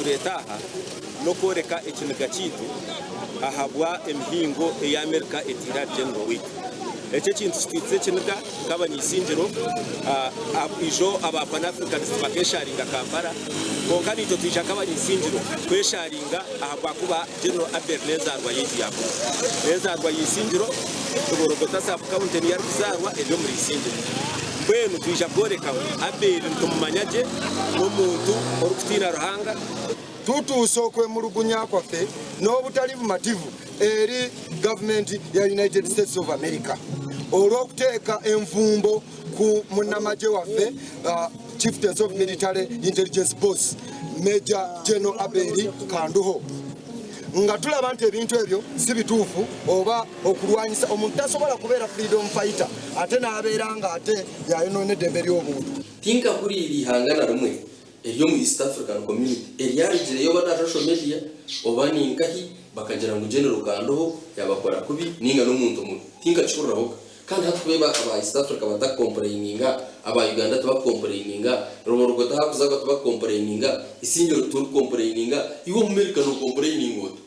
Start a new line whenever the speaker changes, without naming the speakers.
Ekyatureeta aha n'okworeka ekiniga kyaitu ahabwa emihingo ei Amerika etaire ahari General waitu. Eki ekintu kitwitsize ekiniga nk'abanyaisingiro. Ijo aba Pan Africanist bakesharinga Kampala kwonka naitwe twija nk'abanyaisingiro kwesharinga ahabwakuba General Abel n'enzaarwa yaitu ya kunu. N'enzaarwa ya Isingiro, Ruborogota Sub County niyo arikuzaarwa eri omuri Isingiro. Mbwenu twija kworeka ngu Abel nitumumanya gye nk'omuntu orikutiina Ruhanga.
Tutuusa okwemulugunya kwaffe n'obutali bumativu eri gavumenti ya United States of America olw'okuteeka envumbo ku munnamagye waffe Chieftaincy of Military Intelligence Boss Major General Abel Kanduho nga tulaba nti ebintu ebyo si bituufu oba okulwanyisa omuntu tasobola kubeera freedom fighter ate n'abeera nga ate yayonoona eddembe ly'obuntu.
Tinkahuriire eihanga na rimwe ery'omu East African Community eryarugireyo oba na social media oba ninkahi bakagira ngu General Kandiho yabakora kubi ninga n'omuntu mubi. Tinkakihurirahoga. Kandi hati kureeba aba East Africa batakukompureyininga, aba Uganda tibakukompureyininga, Ruborogota ahakuzaarwa tibakukompureyininga, Isingiro titurikukompureyininga, iwe Omumerika nokompureyininga ota?